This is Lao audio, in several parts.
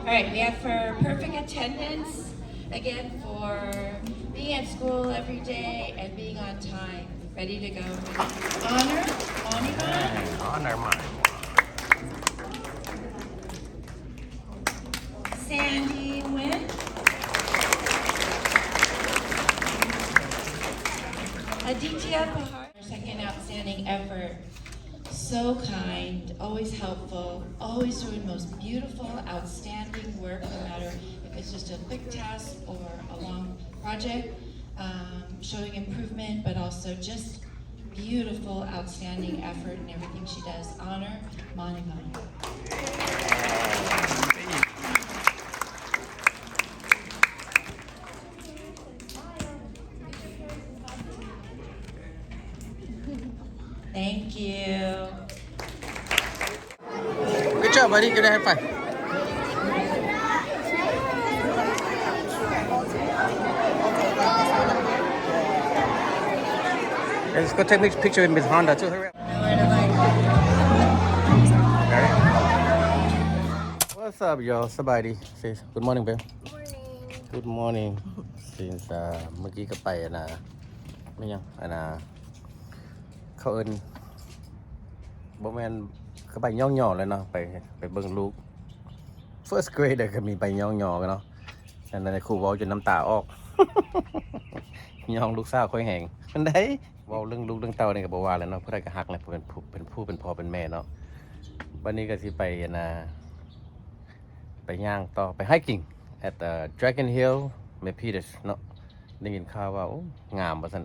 All right, we have for perfect attendance, again, for being at school every day and being on time. Ready to go. Honor, Monty Vaughn. Honor, Monty Vaughn. Sandy Nguyen. Aditya Pahar, second outstanding effort. So kind, always helpful, always doing most beautiful, outstanding work, no matter if it's just a quick task or a long project, um, showing improvement, but also just beautiful, outstanding effort in everything she does. Honor, Monty Vaughn. Thank you. Good job, buddy. Give that high five. Let's go take a picture with Miss Honda too. Hurry up. What's up, y'all? ສະບາຍດີ. Say good morning, babe. Morning. Good morning. Since uh ເມື່ອກີ້ກໍໄປອັນນ່າ ແມ່ນຫຍັງ ອັນນ່າ ເຂົາເອີ້ນ ບໍ່ແມ່ນ ກໍໄປຍ້ອງຍໍແຫຼະເນາະ ໄປ ໄປເບິ່ງລູກ first grader ກໍມີໄປຍ້ອງຍໍເນາະ. ອັນນັ້ນຄູເວົ້າຈົນນ້ຳຕາອອກ ຍ້ອງລູກສາວຂ້ອຍແຮງ ອັນໃດ ເວົ້າເລື່ອງລູກເລື່ອງເຕົ້ານີ້ກໍບໍ່ວ່າແລ້ວເນາະ ຜູ້ໃດກໍຮັກແຫຼະ ເປັນຜູ້ ເປັນຜູ້ເປັນພໍ່ເປັນແມ່ເນາະ. ບັດນີ້ກໍຊິໄປ ອັນນ່າ ໄປຍ່າງຕໍ່ ໄປ hiking at the Dragon Hill ແມ່ Peters ເນາະ. ໄດ້ຍິນຂ່າວວ່າ ໂອ້ ງາມວ່າຊັ້ນ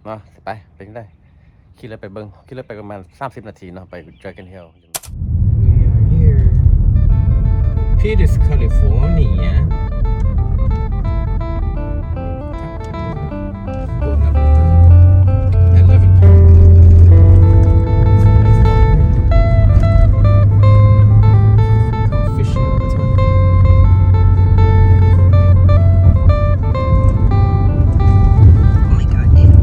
ເນາະ. ຊິໄປ ເປັນຈັ່ງໃດ ຂີ່ລົດໄປເບິ່ງ ຂີ່ລົດໄປປະມານສາມສິບນາທີເນາະ ໄປ Dragon Hill. We are here. Peters, California. Going up at eleven. Come fishing all the time. Oh my God, dude.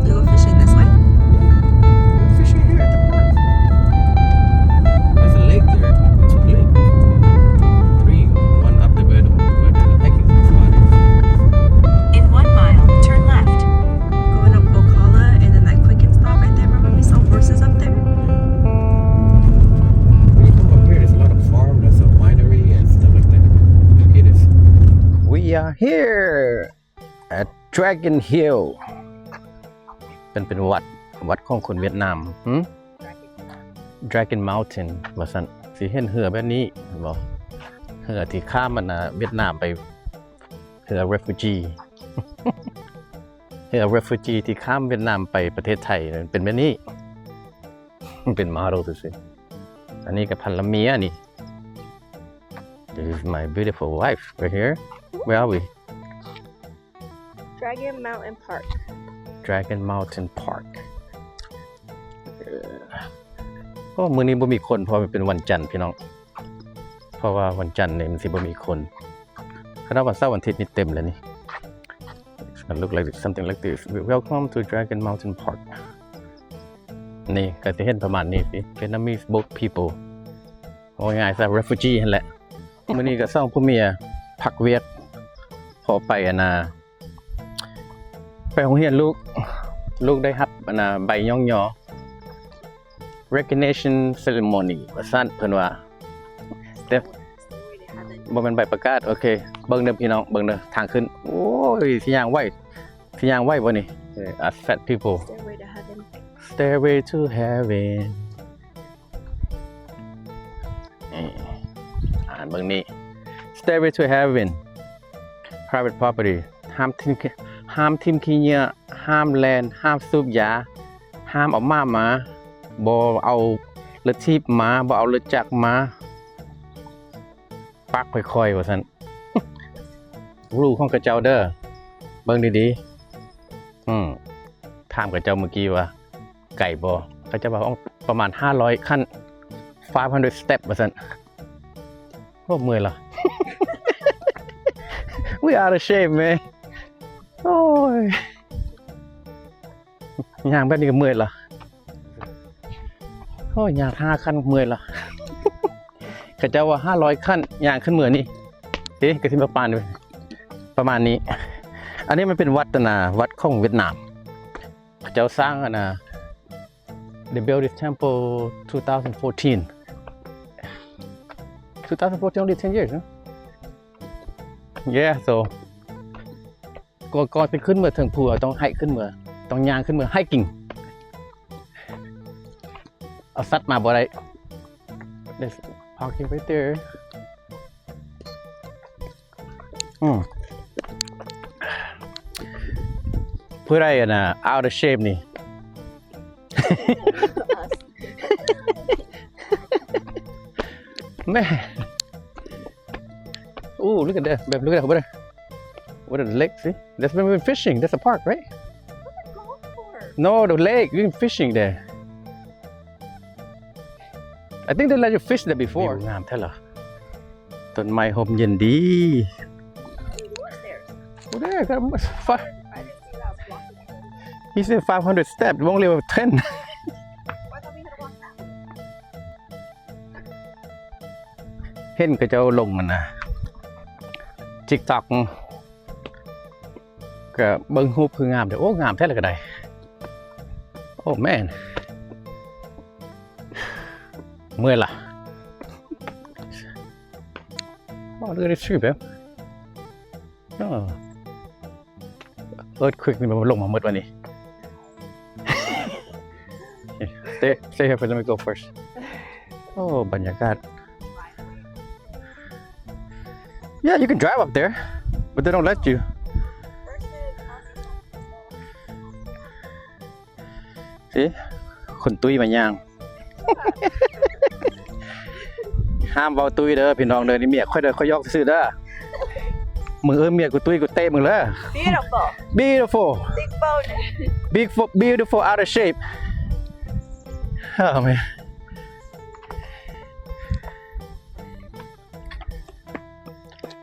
We go fishing this way? Yeah, we're fishing here at the park. There's a lake there. Two lakes. Three. One up the where the, where the hiking spot is. In one mile, turn left. Going up Ocala and then that Quick and Stop right there. Remember we saw horses up there? When you come up here, there's a lot of farm, there's a winery and stuff like that. Look at this. We are here at Dragon Hill. ເປັນ ເປັນວັດ ວັດຂອງຄົນຫວຽດນາມ. ຫື? Dragon Mountain ວ່າຊັ້ນ. ຊິເຫັນເຮືອແບບນີ້ ເຫັນບໍ່? ເຮືອທີ່ຂ້າມອັນນ່າ ຫວຽດນາມໄປ ເຮືອ refugee ເຮືອ refugee ທີ່ຂ້າມຫວຽດນາມໄປປະເທດໄທ ເປັນແບບນີ້. ເປັນໂມເດວຊື່ໆ. ອັນນີ້ກໍພັນລະເມຍນີ້. This is my beautiful wife right here. Where are we? Dragon Mountain Park. Dragon Mountain Park. ເອີ ໂອ້ ມື້ນີ້ບໍ່ມີຄົນ ເພາະວ່າມັນເປັນວັນຈັນ ພີ່ນ້ອງ. ເພາະວ່າວັນຈັນນີ້ມັນຊິບໍ່ມີຄົນ. ຄັນວ່າວັນເສົາວັນອາທິດນີ້ເຕັມແລ້ວນີ້. It's gonna look like this, something like this. Welcome to Dragon Mountain Park. ນີ້ກໍຊິເຫັນປະມານນີ້ Vietnamese boat people. ເວົ້າງ່າຍໆຊະ refugee ຫັ້ນແຫຼະ. ມື້ນີ້ກໍສອງຜົວເມຍພັກວຽກ ເພາະໄປອັນນ່າ ໄປໂຮງຮຽນລູກ ລູກໄດ້ຮັບອັນນ່າ ໃບຍ້ອງຍໍ recognition ceremony ວ່າຊັ້ນ ເພິ່ນວ່າ ແຕ່ບໍ່ແມ່ນໃບປະກາດ. ໂອເຄ ເບິ່ງເດີພີ່ນ້ອງ ເບິ່ງເດີ ທາງຂຶ້ນ. ໂອ້ຍ ຊິຍ່າງໄຫວ ຊິຍ່າງໄຫວບໍ່ນີ້? ເອີ I fat people. Stairway to Heaven. Stairway to Heaven. ນີ້ ອ່ານເບິ່ງນີ້ Stairway to Heaven. Private property. ຫ້າມຖິ້ມ ຫ້າມຖິ້ມຂີ້ເຫຍື້ອ ຫ້າມແລ່ນ ຫ້າມສູບຢາ ຫ້າມເອົາໝາມາ ບໍ່ເອົາລົດຖີບມາ ບໍ່ເອົາລົດຈັກມາ. ປັກຄ່ອຍໆ ວ່າຊັ້ນ. ຮູຂອງເຂົາເຈົ້າເດີ ເບິ່ງດີໆ. ອືມ ຖາມເຂົາເຈົ້າມື້ກີ້ວ່າໄກບໍ່? ເຂົາເຈົ້າວ່າປະມານຫ້າຮ້ອຍຂັ້ນ five hundred step ວ່າຊັ້ນ. ໂອ້ ເມື່ອຍລະ. We out of shape, man. ໂອ້ຍ. ຍ່າງແບບນີ້ກໍເມື່ອຍລະ. ໂອ້ຍ ຍ່າງຫ້າຂັ້ນເມື່ອຍລະ. ເຂົາເຈົ້າວ່າຫ້າຮ້ອຍຂັ້ນ ຍ່າງຂຶ້ນເມືອນີ້ ເອີ ກໍຊິປະມານ ປະມານນີ້. ອັນນີ້ມັນເປັນວັດ ອັນນ່າ ວັດຂອງຫວຽດນາມ. ເຂົາເຈົ້າສ້າງ ອັນນ່າ they built this temple two thousand fourteen. Two thousand fourteen, only ten years, huh? Yeah, so ກ່ອນ ກ່ອນຊິຂຶ້ນເມືອເທິງພູ ຕ້ອງໄຮຂຶ້ນເມືອ ຕ້ອງຍ່າງຂຶ້ນເມືອ hiking. ເອົາສັດມາບໍ່ໄດ້. There's parking right there. ອືມ ຜູ້ໃດ ອັນນ່າ out of shape ນີ້ ແມ່. Ooh, look at that. Babe, look at that. What a, what a lake, see? That's where we went fishing. That's a park, right? That's a golf course. No, the lake. We went fishing there. I think they let you fish there before. ວິວງາມແທ້ລະ. ຕົ້ນໄມ້ຮົ່ມເຢັນດີ. What's there? Over there, got a, fi-, I didn't see that. I was walking. He said five hundred steps. We only have ten. I thought we had to walk that. ເຫັນເຂົາເຈົ້າລົງ ອັນນ່າ TikTok ກໍເບິ່ງຮູບຄືງາມເດ້. ໂອ້ ງາມແທ້ລະກໍໄດ້. Oh man, ເມື່ອຍລະ. Oh, look at this tree, babe. Oh. Earthquake ນີ້ມັນລົງມາໝົດວະນີ້. Stay, stay here first. Let me go first. ໂອ້ ບັນຍາກາດ. Yeah, you can drive up there, but they don't let you. ຊິ ຄົນຕຸ້ຍມາຍ່າງ. ຫ້າມເວົ້າຕຸ້ຍເດີພີ່ນ້ອງເດີ. ນີ້ເມຍຂ້ອຍເດີ ຂ້ອຍຢອກຊື່ໆເດີ. ມຶງເອີ້ນເມຍກູຕຸ້ຍ ກູເຕະມຶງເດີ. Beautiful. Beautiful. Big bone. Big fo-, beautiful, out of shape. Oh man.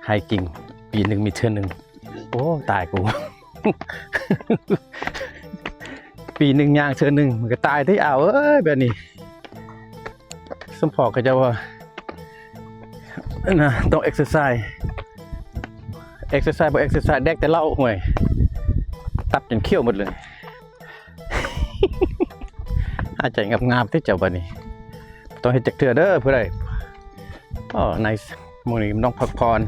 Hiking ປີໜຶ່ງມີເທື່ອໜຶ່ງ. ໂອ້ ຕາຍກູ. ປີໜຶ່ງຍ່າງເທື່ອໜຶ່ງ ມັນກໍຕາຍຕິ ອາວເອີຍ ແບບນີ້. ສົມພໍເຂົາເຈົ້າວ່າ ອັນນ່າ ຕ້ອງ exercise. Exercise ບໍ່ exercise ແດກແຕ່ເຫຼົ້າ ຫ້ວຍ ຕັບຈົນຂຽວໝົດເລີຍ. ຫາຍໃຈງາມໆຕິເຈົ້າບັດນີ້. ຕ້ອງເຮັດຈັກເທື່ອເດີຜູ້ໃດ. Oh, nice. ມື້ນີ້ນ້ອງພັກຜ່ອນ.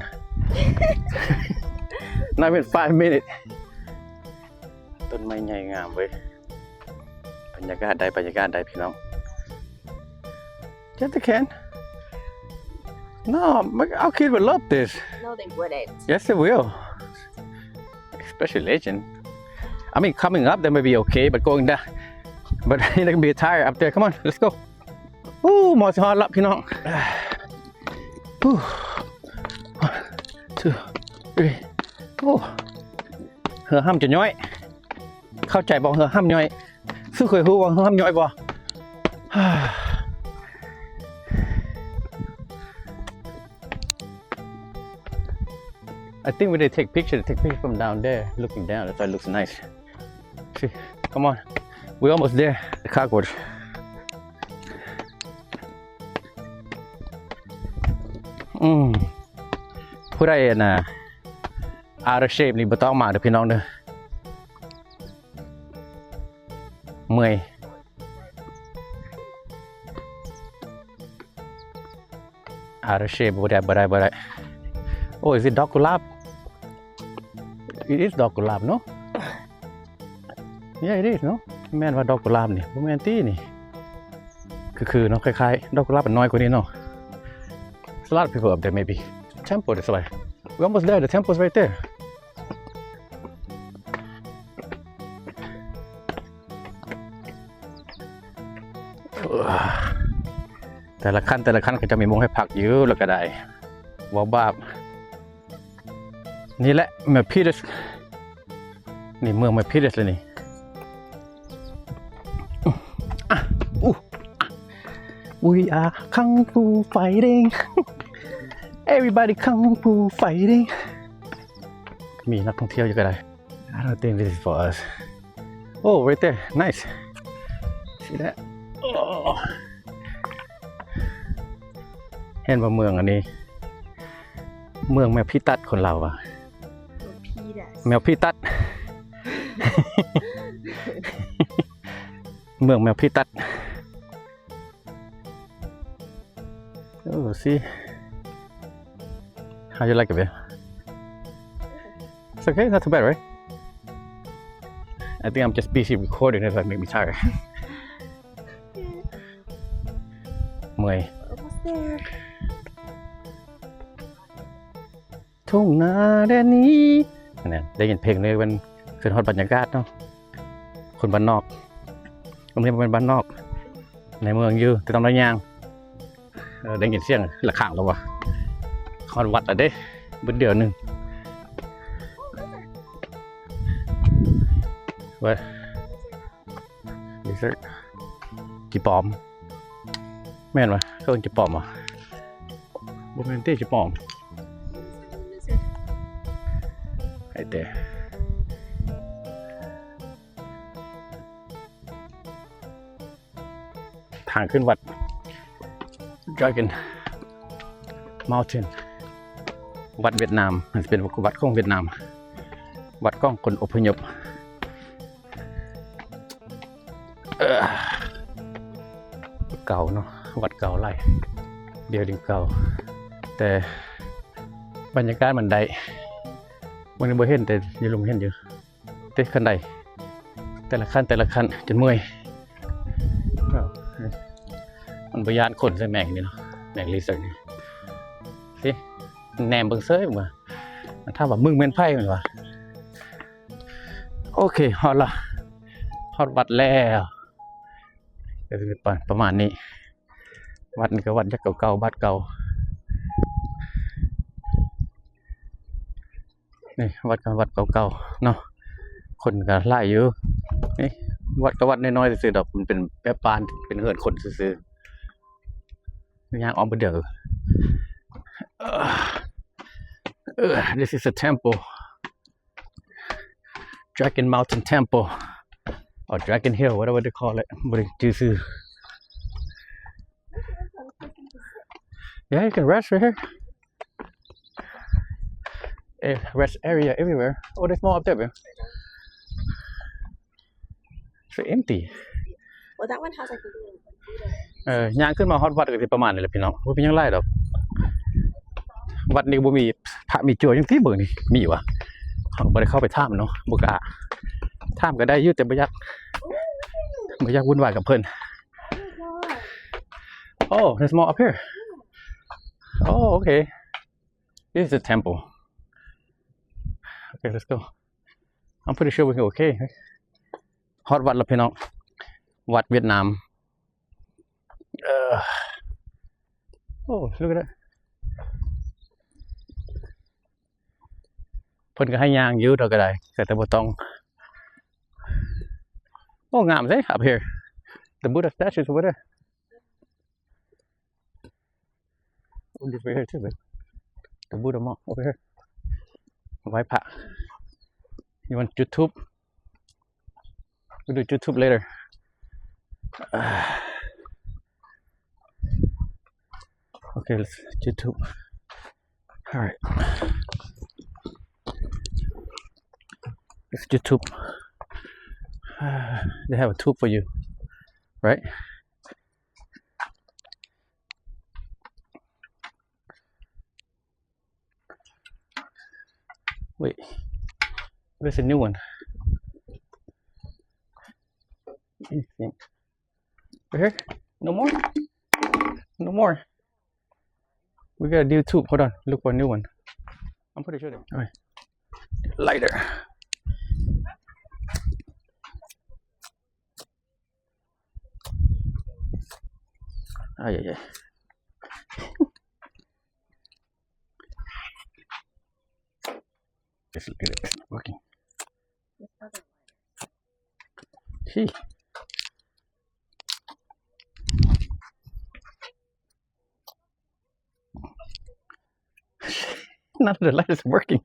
Not even five minutes. ຕົ້ນໄມ້ໃຫຍ່ງາມເວີຍ. ບັນຍາກາດໄດ້ ບັນຍາກາດໄດ້ພີ່ນ້ອງ. Yes, they can. No, my, our kids would love this. No, they wouldn't. Yes, they will. Especially legend. I mean, coming up, they may be okay, but going down, but they can be tired up there. Come on, let's go. Ooh, ໝໍຊິຮອດລະພີ່ນ້ອງ. Ooh. One, two, three. Ooh. ເຮືອຫ້ຳຈະຍ້ອຍ. ເຂົ້າໃຈບໍ່ ເຮືອຫ້ຳຍ້ອຍ? ສຸເຄີຍຮູ້ວ່າເຮືອຫ້ຳຍ້ອຍບໍ່? I think when they take picture, they take picture from down there, looking down. That's why it looks nice. See, come on. We almost there. The cockroach. ອືມ ຜູ້ໃດ ອັນນ່າ out of shape ນີ້ບໍ່ຕ້ອງມາເດີພີ່ນ້ອງເດີ. ເມື່ອຍ. Out of shape ບໍ່ໄດ້ ບໍ່ໄດ້ ບໍ່ໄດ້. Oh, is it ດອກກຸຫຼາບ? It is ດອກກຸຫຼາບເນາະ. Yeah, it is, no? ແມ່ນວ່າດອກກຸຫຼາບນີ້ ບໍ່ແມ່ນຕິນີ້? ຄືໆເນາະ ຄ້າຍໆ ດອກກຸຫຼາບມັນນ້ອຍກວ່ານີ້ເນາະ. There's a lot of people up there, maybe. Temple, that's why. We're almost there. The temple's right there. ແຕ່ລະຂັ້ນ ແຕ່ລະຂັ້ນ ເຂົາເຈົ້າມີໝ່ອງໃຫ້ພັກຢູ່ ແລ້ວກໍໄດ້ ເວົ້າບາບ. ນີ້ແຫຼະ Milpitas. ນີ້ເມືອງ Milpitas ແລ້ວນີ້. ອ່ະ ອູ We are kung fu fighting. Everybody kung fu fighting. ມີນັກທ່ອງທ່ຽວຢູ່ກໍໄດ້. I don't think this is for us. Oh, right there. Nice. See that? Oh. ເຫັນບໍ່ເມືອງອັນນີ້ ເມືອງແມວພີຕັດ ຄົນລາວວ່າ ແມວພີຕັດ ແມວພີຕັດ ເມືອງແມວພີຕັດ. Oh, see? How you like it, babe? It's okay, not too bad, right? I think I'm just busy recording, that's why it make me tired. ເມື່ອຍ. Almost there. ທົ່ງນາແດນນີ້ ນັ້ນ ໄດ້ຍິນເພງນີ້ ມັນຂຶ້ນຮອດບັນຍາກາດເນາະ ຄົນບ້ານນອກ. ອັນນີ້ບໍ່ແມ່ນບ້ານນອກ ໃນເມືອງຢູ່ ແຕ່ຕ້ອງໄດ້ຍ່າງ. ເອີ ໄດ້ຍິນສຽງລະຄັງແລ້ວວະ ຮອດວັດແລ້ວເດ້ ບຶດດຽວໜຶ່ງ. What? Lizard? ຈີປອມ ແມ່ນວະ? ເອີ້ນຈີປອມວະ? ບໍ່ແມ່ນຕິ ຈີປອມ. Right there. ທາງຂຶ້ນວັດ Dragon Mountain ວັດຫວຽດນາມ ມັນຊິເປັນວັດຂອງຫວຽດນາມ ວັດຂອງຄົນອົບພະຍົບ. ເອີ ເກົ່າເນາະ ວັດເກົ່າຫຼາຍ building ເກົ່າ ແຕ່ບັນຍາກາດມັນໄດ້. ມື້ນີ້ບໍ່ເຫັນ ແຕ່ຢູ່ລຸ່ມເຫັນຢູ່ ຕິດຂັ້ນໄດ ແຕ່ລະຂັ້ນ ແຕ່ລະຂັ້ນ ຈົນເມື່ອຍ. ມັນບໍ່ຢ້ານຄົນໃສ່ແມງນີ້ເນາະ ແມງ lizard ນີ້ ຕິ ແນມເບິ່ງເສີຍວ່າ ມັນຖາມວ່າ ມຶງແມ່ນໃຜ? ມັນວ່າ. ໂອເຄ ຮອດລະ ຮອດວັດແລ້ວ ກໍຊິປະ ປະມານນີ້. ວັດນີ້ກໍວັດເກົ່າໆ ວັດເກົ່າ ນີ້ວັດກໍວັດເກົ່າໆເນາະ ຄົນກໍຫຼາຍຢູ່. ນີ້ວັດກໍວັດນ້ອຍໆຊື່ໆດອກ ມັນເປັນແບບບ້ານ ເປັນເຮືອນຄົນຊື່ໆ. ຍ່າງອ້ອມໄປເດີ. ເອີ This is a temple. Dragon Mountain Temple or Dragon Hill, whatever they call it. ບໍ່ໄດ້ຈື່ຊື່. Yeah, you can rest right here. Eh, rest area everywhere. Oh, there's more up there, babe. So empty. Well, that one has, like, a little computer. ເອີ ຍ່າງຂຶ້ນມາຮອດວັດກໍຊິປະມານນີ້ແຫຼະພີ່ນ້ອງ ບໍ່ມີຫຍັງຫຼາຍດອກ. ວັດນີ້ບໍ່ມີພະມີຈົວຫຍັງຕິ ເບິ່ງນີ້ ມີຫວາ? ເຮົາກໍບໍ່ໄດ້ເຂົ້າໄປຖາມເນາະ ບໍ່ກ້າ. ຖາມກໍໄດ້ຢູ່ ແຕ່ບໍ່ຢາກ ບໍ່ຢາກວຸ່ນວາຍກັບເພິ່ນ. Oh, there's more up here. Oh, okay. This is a temple. Okay, let's go. I'm pretty sure we can okay. ຮອດວັດແລ້ວພີ່ນ້ອງ ວັດຫວຽດນາມ. ເອີ Oh, look at that. ເພິ່ນກໍໃຫ້ຍ່າງຢູ່ດອກກໍໄດ້ ແຕ່ ແຕ່ບໍ່ຕ້ອງ. Oh, ງາມເດ້ up here. The Buddha statues over there. Oh, this right here too, babe. The Buddha mall over here. ໄຫວ້ພະ. You want ຈຸດທູບ? We do ຈຸດທູບ later. Okay, let's ຈຸດທູບ. All right. Let's ຈຸດທູບ. They have a tube for you, right? Wait, where's the new one? Let me think. Right here? No more? No more. We got a new tube. Hold on. Look for a new one. I'm pretty sure. All right. Lighter. Ay, ay, ay. It's, it's working. Hey. None of the light is working.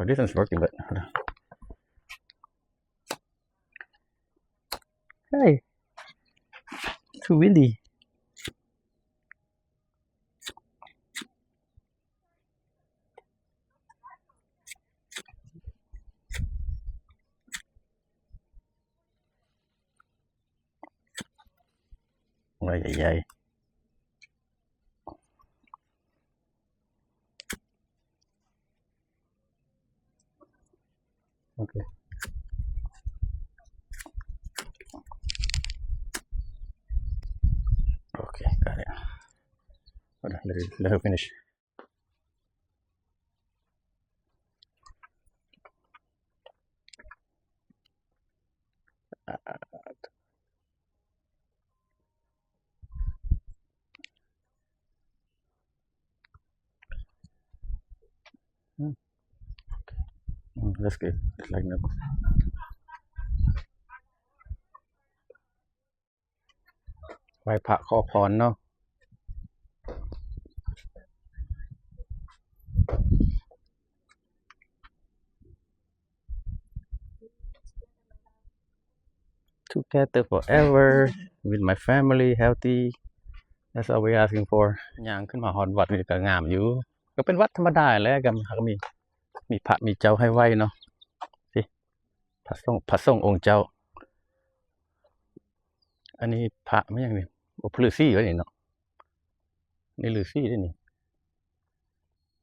Oh, this one's working, but hey, too windy. Ay, ay, ay. Okay. Okay, got it. Hold on, let her, let her finish. That's good. It's like no. ໄຫວ້ພະຂໍພອນເນາະ. Together forever with my family, healthy, that's all we asking for. ຍ່າງຂຶ້ນມາຮອດວັດນີ້ກໍງາມຢູ່ ກໍເປັນວັດທຳມະດາແຫຼະ ກໍ ກໍມີ ມີພະມີເຈົ້າໃຫ້ໄຫວ້ເນາະ. ນີ້ ພະສົງ ພະສົງອົງເຈົ້າ. ອັນນີ້ພະແມ່ນຫຍັງນີ້? ໂອ້ ລືສີວະນີ້ເນາະ. ນີ້ລືສີເດ້ນີ້.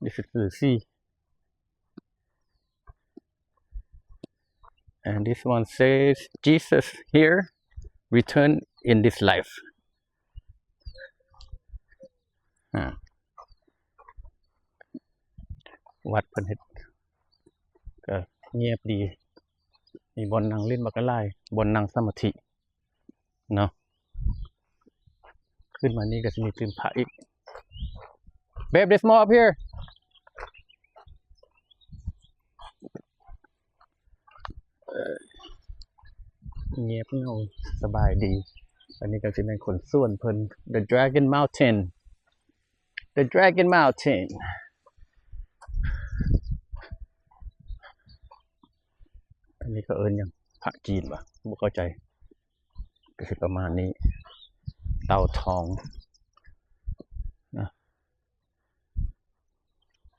This is ລືສີ. And this one says, "Jesus here, return in this life." ອາ ວັດເພິ່ນເຮັດກໍງຽບດີ ມີບ່ອນນັ່ງຫຼິ້ນບັກຫຼາຍ ບ່ອນນັ່ງສະມາທິເນາະ. ຂຶ້ນມານີ້ກໍຊິມີຕື່ມພະອີກ. Babe, there's more up here. ເອີ ງຽບເຫງົາ ສະບາຍດີ. ອັນນີ້ກໍຊິແມ່ນຄົນສວນເພິ່ນ The Dragon Mountain. The Dragon Mountain. ອັນນີ້ເຂົາເອີ້ນຫຍັງ? ພະຈີນຫວາ? ບໍ່ເຂົ້າໃຈ. ກໍຊິປະມານນີ້ ເຕົາທອງນະ.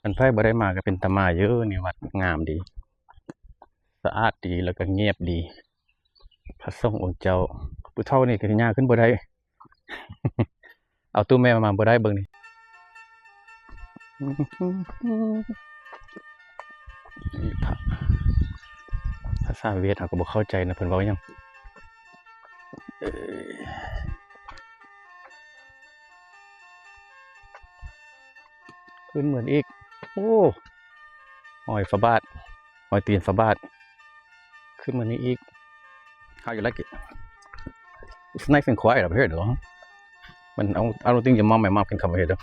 ອັນໃຜບໍ່ໄດ້ມາກໍເປັນຕາມາຢູ່ ນີ້ວັດງາມດີ ສະອາດດີ ແລ້ວກໍງຽບດີ. ພະສົງອົງເຈົ້າ ຜູ້ເຖົ້ານີ້ກໍຍ່າງຂຶ້ນບໍ່ໄດ້ ເອົາຕູ້ແມ່ມາບໍ່ໄດ້ເບິ່ງນີ້. ພາ ພາສາຫວຽດເຮົາກໍບໍ່ເຂົ້າໃຈນະ ເພິ່ນເວົ້າຫຍັງ. ເອີ ຂຶ້ນເໝືອນອີກ. ໂອ້ ຮອຍຝາບາດ ຮອຍຕີນຝາບາດ. ຂຶ້ນເໝືອນນີ້ອີກ. How you like it? It's nice and quiet up here though. ມັນ I don't think your mom and mom can come up here though.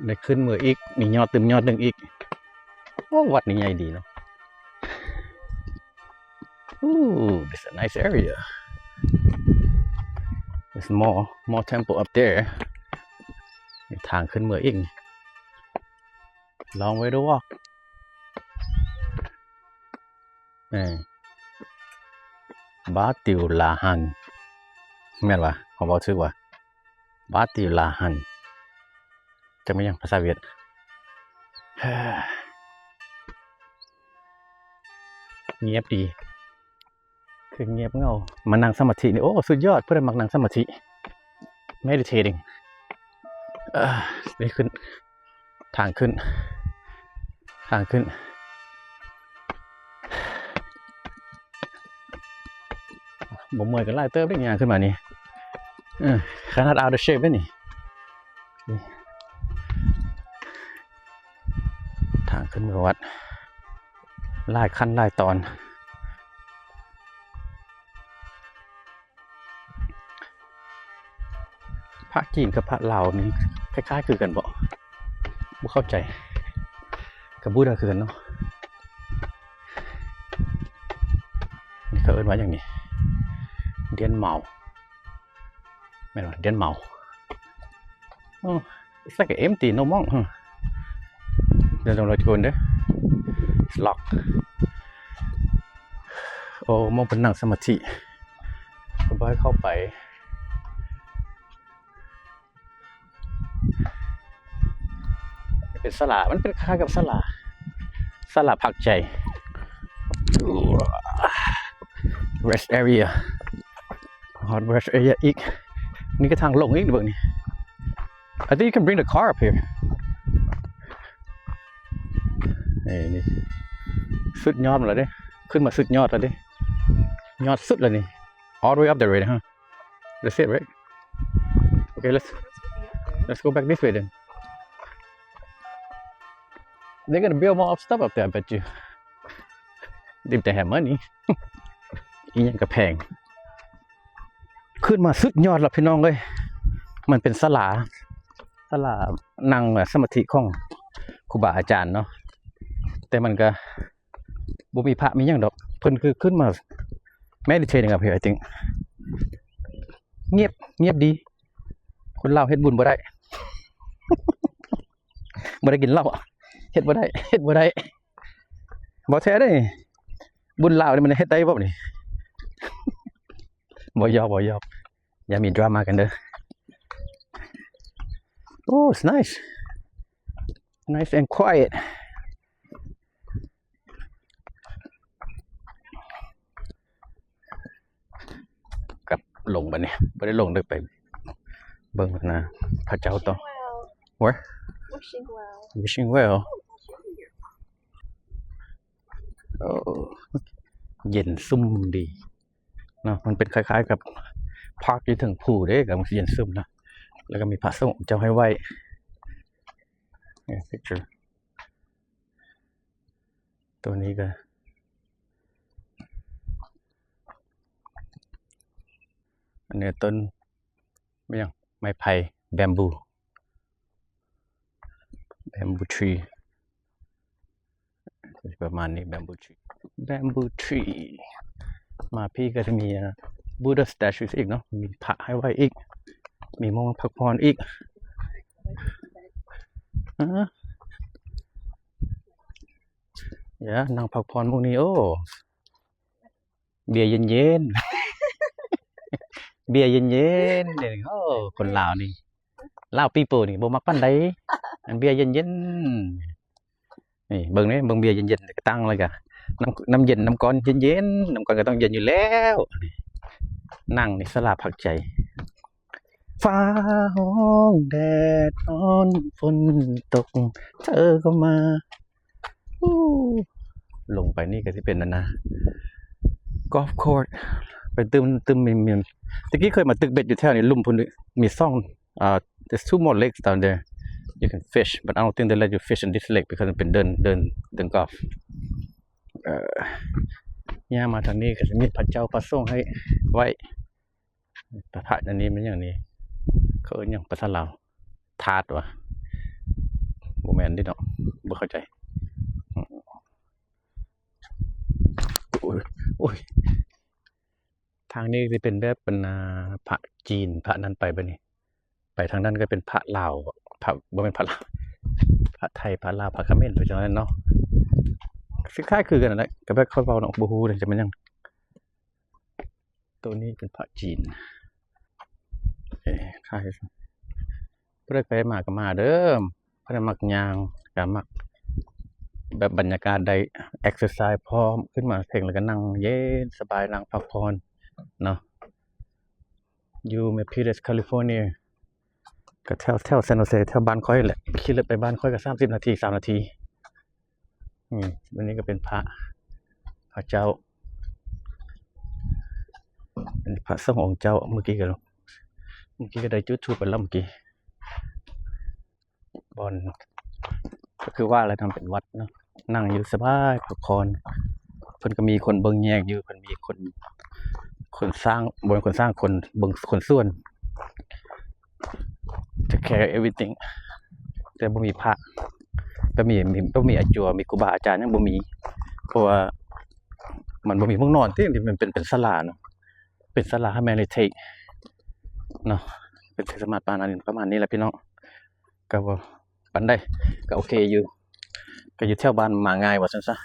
ໄດ້ຂຶ້ນເມືອອີກ ມີຍອດຕື່ມຍອດໜຶ່ງອີກ. ໂອ້ ວັດນີ້ໃຫຍ່ດີເນາະ. Ooh, this is a nice area. There's more, more temple up there. ມີທາງຂຶ້ນເມືອອີກ. Long way to walk. ເອີ ບາຕິວລາຮັນ ແມ່ນຫວາ? ເຮົາເວົ້າຖືກຫວາ? ບາຕິວລາຮັນ ຈັກແມ່ນຫຍັງພາສາຫວຽດ. ງຽບດີ ຄືງຽບເຫງົາ. ມານັ່ງສະມາທິນີ້ ໂອ້ ສຸດຍອດ. ຜູ້ໃດມັກນັ່ງສະມາທິ meditating. ເອີ ໄດ້ຂຶ້ນ ທາງຂຶ້ນ ທາງຂຶ້ນ. ບໍ່ເມື່ອຍກໍຫຼາຍເຕີບເດ້ ຍ່າງຂຶ້ນມານີ້. ເອີ ຂະໜາດ out of shape ເດ້ນີ້. ທາງຂຶ້ນເມືອວັດ ຫຼາຍຂັ້ນຫຼາຍຕອນ. ພະຈີນກັບພະລາວນີ້ຄ້າຍໆຄືກັນບໍ່? ບໍ່ເຂົ້າໃຈ. ກໍບໍ່ໄດ້ຄືກັນເນາະ. ນີ້ເຂົາເອີ້ນວ່າຫຍັງນີ້? ດຽນເມົາ ແມ່ນບໍ່? ດຽນເມົາ. Oh, it's like an empty, no monk, huh? They don't like to go in there. It's locked. ໂອ້ ໝ່ອງເພິ່ນນັ່ງສະມາທິ ເພິ່ນບໍ່ໃຫ້ເຂົ້າໄປ. ເປັນສາລາ ມັນເປັນຄ້າຍໆກັບສາລາ ສາລາພັກໃຈ rest area. ຮອດ rest area ອີກ. ນີ້ກະທາງລົງອີກ ເບິ່ງນີ້. I think you can bring the car up here. ນີ້ ນີ້ ສຸດຍອດແລ້ວເດ້ ຂຶ້ນມາສຸດຍອດແລ້ວເດ້ ຍອດສຸດແລ້ວນີ້. All the way up there, right? Huh? That's it, right? Okay, let's, let's go back this way then. They're gonna build more stuff up there, I bet you. If they have money. ອີ່ຫຍັງກະແພງ. ຂຶ້ນມາສຸດຍອດແລ້ວພີ່ນ້ອງເອີຍ. ມັນເປັນສາລາ ສາລານັ່ງສະມາທິຂອງຄູບາອາຈານເນາະ ແຕ່ມັນກະ ບໍ່ມີພະມີຫຍັງດອກ ເພິ່ນຄືຂຶ້ນມາ meditating up here, I think. ງຽບ ງຽບດີ. ຄົນລາວເຮັດບຸນບໍ່ໄດ້ ບໍ່ໄດ້ກິນເຫຼົ້າ ເຮັດບໍ່ໄດ້ ເຮັດບໍ່ໄດ້. ບໍ່ແທ້ເດ້ ບຸນລາວນີ້ມັນເຮັດໄດ້ບໍ່ນີ້? ບໍ່ຢອກ ບໍ່ຢອກ ຢ່າມີດຣາມາກັນເດີ. Oh, it's nice. Nice and quiet. ກັບລົງບາດນີ້ ບໍ່ໄດ້ລົງເດີ ໄປເບິ່ງນະ ພະເຈົ້າຕໍ່. Where? Wishing well. Wishing well. ໂອ້ ເຢັນຊຸ່ມດີເນາະ ມັນເປັນຄ້າຍໆກັບພາກຢູ່ເທິງພູເດ້ ກະມັນຊິເຢັນຊຸ່ມເນາະ. ແລ້ວກະມີພະສົງເຈົ້າໃຫ້ໄຫວ້ picture. ໂຕນີ້ກະ ອັນນີ້ຕົ້ນ ແມ່ນຫຍັງ? ໄມ້ໄຜ່ bamboo, bamboo tree ປະມານນີ້ bamboo tree, bamboo tree. ມາພີ້ກະຈະມີ ອ່າ Buddha statues ອີກເນາະ ມີພະໃຫ້ໄຫວ້ອີກ ມີໝ່ອງພັກຜ່ອນອີກ. ອາ ຢ່າ ນັ່ງພັກຜ່ອນໝ່ອງນີ້. ໂອ້ ເບຍເຢັນໆ ເບຍເຢັນໆ ເດ ໂອ້ ຄົນລາວນີ້ ລາວ people ນີ້ບໍ່ມັກປານໃດ ອັນເບຍເຢັນໆ. ນີ້ເບິ່ງເດ້ ເບິ່ງເບຍເຢັນໆ ກະຕັ້ງ ແລ້ວກະ ນ້ຳ ນ້ຳເຢັນ ນ້ຳກ້ອນເຢັນໆ ນ້ຳກ້ອນກະຕ້ອງເຢັນຢູ່ແລ້ວ. ນັ່ງນີ້ ສາລາພັກໃຈ. ຟ້າຮ້ອງແດດຮ້ອນຝົນຕົກ ເທີກໍມາ. ອູ້ ລົງໄປນີ້ກະຊິເປັນອັນນະ golf course ໄປຕື່ມ ຕື່ມມີ ມີ ຕະກີ້ເຄີຍມາຕຶກເບັດຢູ່ແຖວນີ້ ລຸ່ມພຸ້ນ ມີຊ່ອງ ອ່າ there's two more lakes down there you can fish, but I don't think they let you fish in this lake because ມັນເປັນເດີ່ນ ເດີ່ນ ເດີ່ນກອຟ. ເອີ ຍ່າງມາທາງນີ້ກະຊິມີພະເຈົ້າພະສົງໃຫ້ໄຫວ້. ພະອັນນີ້ແມ່ນຫຍັງນີ້ ເຂົາເອີ້ນຫຍັງພາສາລາວ? ທາດຫວາ? ບໍ່ແມ່ນເດເນາະ ບໍ່ເຂົ້າໃຈ. ໂອ້ຍ ໂອ້ຍ ທາງນີ້ຊິເປັນແບບອັນນາ ພະຈີນ ພະນັ້ນໄປບາດນີ້ ໄປທາງນັ້ນກະເປັນພະລາວ ພະ ບໍ່ແມ່ນພະລາວ ພະໄທ ພະລາວ ພະຂະເໝນ ໄປຈັ່ງນັ້ນເນາະ. ຄືຄ້າຍຄືກັນຫັ້ນແຫຼະ ກະແບບຂ້ອຍເວົ້າເນາະ ບໍ່ຮູ້ເດ້ຈະແມ່ນຫຍັງ. ໂຕນີ້ເປັນພະຈີນ ເອີ ຄ້າຍ ຜູ້ໃດໄປມາກະມາເດີ ຜູ້ໃດມັກຍ່າງ ກະມັກແບບບັນຍາກາດໄດ້ exercise ພ້ອມ ຂຶ້ນມາເທິງແລ້ວກະນັ່ງເຢັນສະບາຍ ນັ່ງພັກຜ່ອນເນາະ. ຢູ່ Milpitas California ກະແຖວ ແຖວ San Jose ແຖວບ້ານຂ້ອຍແຫຼະ ຂີ່ລົດໄປບ້ານຂ້ອຍກະສາມສິບນາທີ ສາມນາທີ. ອືມ ອັນນີ້ກະເປັນພະ ພະເຈົ້າ ເປັນພະສົງອົງເຈົ້າ. ມື້ກີ້ກະ ມື້ກີ້ກະໄດ້ຈຸດທູບໄປແລ້ວ ມື້ກີ້ ບ່ອນ ກະຄືວ່າແຫຼະ ທຳເປັນວັດເນາະ ນັ່ງຢູ່ສະບາຍ ພັກຜ່ອນ. ເພິ່ນກະມີຄົນເບິ່ງແຍກຢູ່ ເພິ່ນມີຄົນ ຄົນສ້າງ ບໍ່ແມ່ນຄົນສ້າງ ຄົນເບິ່ງ ຄົນສວນ take care everything ແຕ່ບໍ່ມີພະ ກະມີ ມີ ກະມີອາຈົວ ມີຄູບາອາຈານ ຍັງບໍ່ມີ ເພາະວ່າມັນບໍ່ມີໝ່ອງນອນຕິ ມັນເປັນ ເປັນສາລາເນາະ ເປັນສາລາ meditate ເນາະ ເປັນ ສະມາດປານນັ້ນ ປະມານນີ້ແຫຼະພີ່ນ້ອງ. ກະບໍ່ປານໃດ ກະໂອເຄຢູ່ ກ ກໍຢູ່ແຖວບ້ານມາງ່າຍວ່າຊັ້ນຊະ.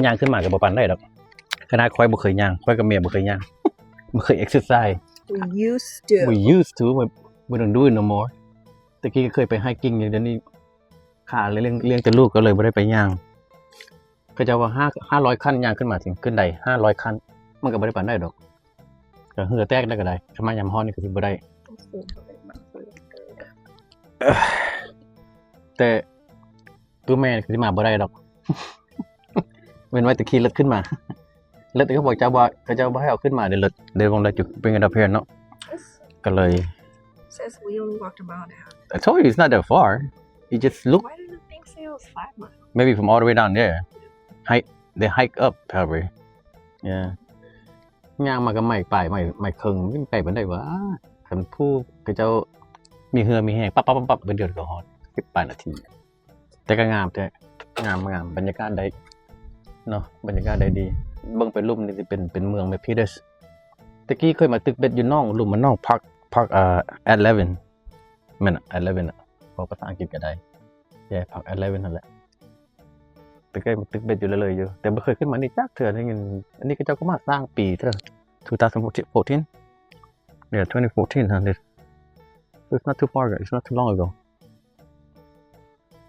ຍ່າງຂຶ້ນມາກໍບໍ່ປານໃດດອກ. ຂະໜາດຂ້ອຍບໍ່ເຄີຍຍ່າງ, ຂ້ອຍກັບເມຍບໍ່ເຄີຍຍ່າງ, ບໍ່ເຄີຍ exercise. We used to. We used to, but we don't do it no more. ແຕ່ກີ້ກໍເຄີຍໄປ hiking ຢູ່, ດຽວນີ້ ຂາລ້ຽງ, ລ້ຽງແຕ່ລູກກໍເລີຍບໍ່ໄດ້ໄປຍ່າງ. ເຂົາເຈົ້າວ່າຫ້າ ຫ້າຮ້ອຍຂັ້ນ ຍ່າງຂຶ້ນມາ ຂຶ້ນໄດ້ຫ້າຮ້ອຍຂັ້ນ, ມັນກໍບໍ່ໄດ້ປານໃດດອກ, ກໍເຫື່ອແຕກໄດ້ກໍໄດ້. ຄັນມາຍາມຮ້ອນນີ້ກໍຊິບໍ່ໄດ້. ແຕ່ ໂຕແມ່ນີ້ຄືຊິມາບໍ່ໄດ້ດອກ, ເວັ້ນໄວ້ແຕ່ຂີ່ລົດຂຶ້ນມາ. ລົດ ເຂົາບອກເຈົ້າວ່າ ເຂົາເຈົ້າບໍ່ໃຫ້ເອົາຂຶ້ນມາເດ້ລົດ, they won't let you bring it up here ເນາະ. ກໍເລີຍ Says we only walked a mile and a half. I told you it's not that far. You just look. Why did I think say it was five miles? Maybe from all the way down there. Hike, they hike up, probably. Yeah. ຍ່າງມາກັບໄມ້ປາຍ ໄມ້ ໄມ້ເຄິ່ງ ມັນໄກປານໃດວະ? ຄັນຜູ້ເຂົາເຈົ້າມີເຫື່ອມີແຮງ ປັບໆໆໆ ເດີນກໍຮອດ ສິບປາຍນາທີ. ແຕ່ກໍງາມແທ້ ງາມ ງາມ ບັນຍາກາດໄດ້ເນາະ, ບັນຍາກາດໄດ້ດີ. ເບິ່ງໄປລຸ່ມນີ້ຊິເປັນ ເປັນເມືອງ Milpitas. ແຕ່ກີ້ເຄີຍມາຕຶກເບັດຢູ່ໜອງ ລຸ່ມມັນ ໜອງ Park Park ເອີ Eleven ແມ່ນ Eleven ອະ ເວົ້າພາສາອັງກິດກໍໄດ້. ແຍກ Park Eleven ຫັ້ນແຫຼະ. ແຕ່ເຄີຍມາຕຶກເບັດຢູ່ເລື້ອຍໆຢູ່ ແຕ່ບໍ່ເຄີຍຂຶ້ນມານີ້ຈັກເທື່ອ. ໄດ້ຍິນ ອັນນີ້ເຂົາເຈົ້າກໍມາສ້າງປີເທົ່າໃດ two thousand fourteen? Yeah, twenty fourteen, huh? This, it's not too far ago. It's not too long ago.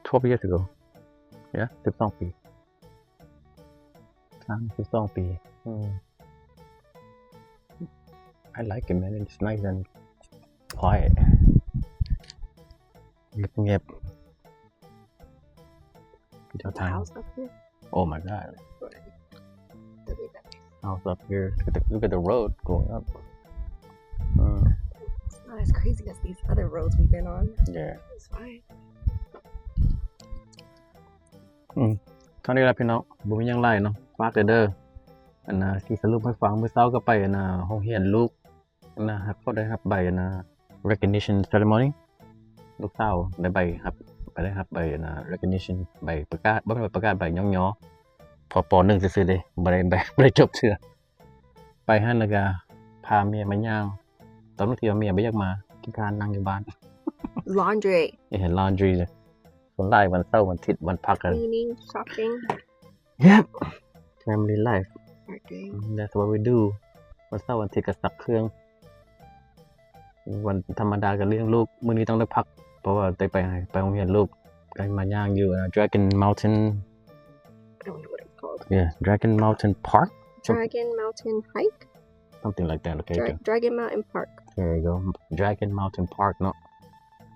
Twelve years ago. Yeah, ສິບສອງປີ. ສ້າງ ສິບສອງປີ. ອືມ. I like it, man. It's nice and quiet. ງຽບໆ. Good time. The house up here? Oh my God. Look at that. House up here. Look at the, look at the road going up. Mm. It's not as crazy as these other roads we've been on. Yeah. It's fine. ອືມ ເທົ່ານີ້ລະພີ່ນ້ອງ ບໍ່ມີຫຍັງຫຼາຍເນາະ. ຝາກແດ່ເດີ ອັນນ່າ ຊິສະຫຼຸບໃຫ້ຟັງ ມື້ເຊົ້າກໍໄປ ອັນນ່າ ໂຮງຮຽນລູກ ອັນນ່າ ເຂົາໄດ້ຮັບໃບ ອັນນ່າ recognition ceremony. ລູກສາວໄດ້ໃບຮັບ ໄປໄດ້ຮັບໃບ ອັນນ່າ recognition ໃບປະກາດ ບໍ່ແມ່ນໃບປະກາດ ໃບຍ້ອງຍໍ ພໍ ປໍໜຶ່ງຊື່ໆເດ້ ບໍ່ໄດ້ໃບ ບໍ່ໄດ້ຈົບເທື່ອ. ໄປຫັ້ນແລ້ວກະພາເມຍມາຍ່າງ ຕອນນັ້ນທີ່ວ່າເມຍບໍ່ຢາກມາ ຂີ້ຄ້ານນັ່ງຢູ່ບ້ານ. Laundry. Yeah, laundry. ສ່ວນຫຼາຍວັນເສົາ ວັນອາທິດ ວັນພັກກັນ. Cleaning, shopping. Yep. Family life. Working. That's what we do. ວັນເສົາ ວັນອາທິດກໍຊັກເຄື່ອງ. ວັນທຳມະດາກໍລ້ຽງລູກ. ມື້ນີ້ຕ້ອງໄດ້ພັກ ເພາະວ່າໄດ້ໄປ ໄປໂຮງຮຽນລູກ. ກໍມາຍ່າງຢູ່ Dragon Mountain. I don't know what it's called. Yeah, Dragon Mountain Park? Dragon Mountain Hike? Something like that. Okay, Dra- okay. Dragon Mountain Park. There you go. Dragon Mountain Park ເນາະ.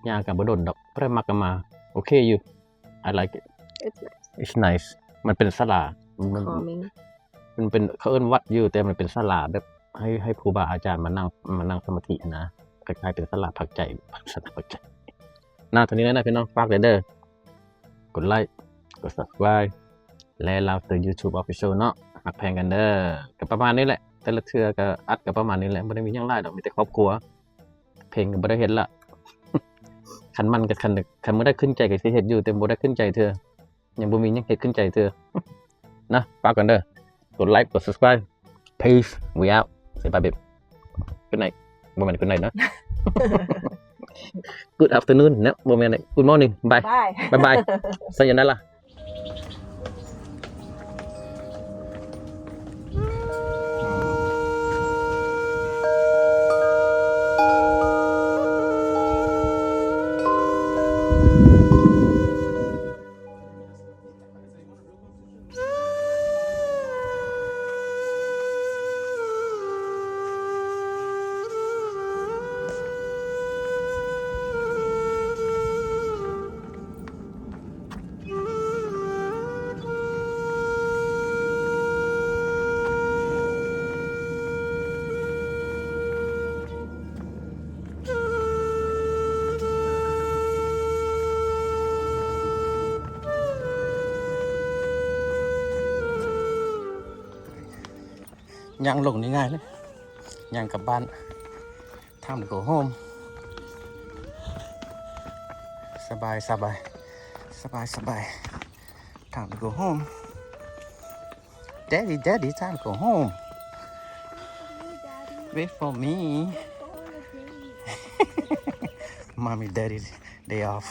ຍ່າງກັນບໍ່ດົນດອກ. ຜູ້ໃດມັກກໍມາ. ໂອເຄຢູ່. I like it. It's nice. It's nice. ມັນເປັນສາລາ. ມັນ Calming. ມັນເປັນ ເຂົາເອີ້ນວັດຢູ່ ແຕ່ມັນເປັນສາລາແບບໃຫ້ ໃຫ້ຄູບາອາຈານມານັ່ງ ມານັ່ງສະມາທິຫັ້ນນະ. ຄ້າຍໆເປັນສາລາພັກໃຈ ສາລາພັກໃຈ. ນະ ເທົ່ານີ້ແຫຼະນະພີ່ນ້ອງ. ຝາກແດ່ເດີ ກົດໄລ ກົດ subscribe ແລະ Louder YouTube Official ເນາະ. ຮັກແພງກັນເດີ. ກໍປະມານນີ້ແຫຼະ ແຕ່ລະເທື່ອກໍອັດກໍປະມານນີ້ແຫຼະ. ບໍ່ໄດ້ມີຫຍັງຫຼາຍດອກ ມີແຕ່ຄອບຄົວ. ເພງກໍບໍ່ໄດ້ເຮັດລະ. ຄັນມັນກໍ ຄັນ ຄັນມື້ໃດຂຶ້ນໃຈກໍຊິເຮັດຢູ່ ແຕ່ບໍ່ໄດ້ຂຶ້ນໃຈເທື່ອ. ຍັງບໍ່ມີຫຍັງເຮັດຂຶ້ນໃຈເທື່ອ. ນະ ຝາກກັນເດີ ກົດໄລ ກົດ subscribe. Peace, we out. Say bye, babe. Good night. ບໍ່ແມ່ນ good night ນະ. Good afternoon ນະ ບໍ່ແມ່ນ good morning. Bye. Bye. Bye bye. Sayonara. ຍ່າງລົງນີ້ງ່າຍເລີຍ ຍ່າງກັບບ້ານ. Time to go home. ສະບາຍ ສະບາຍ ສະບາຍ ສະບາຍ. Time to go home. Daddy, daddy, time to go home. Wait for me. Mommy, daddy, day off.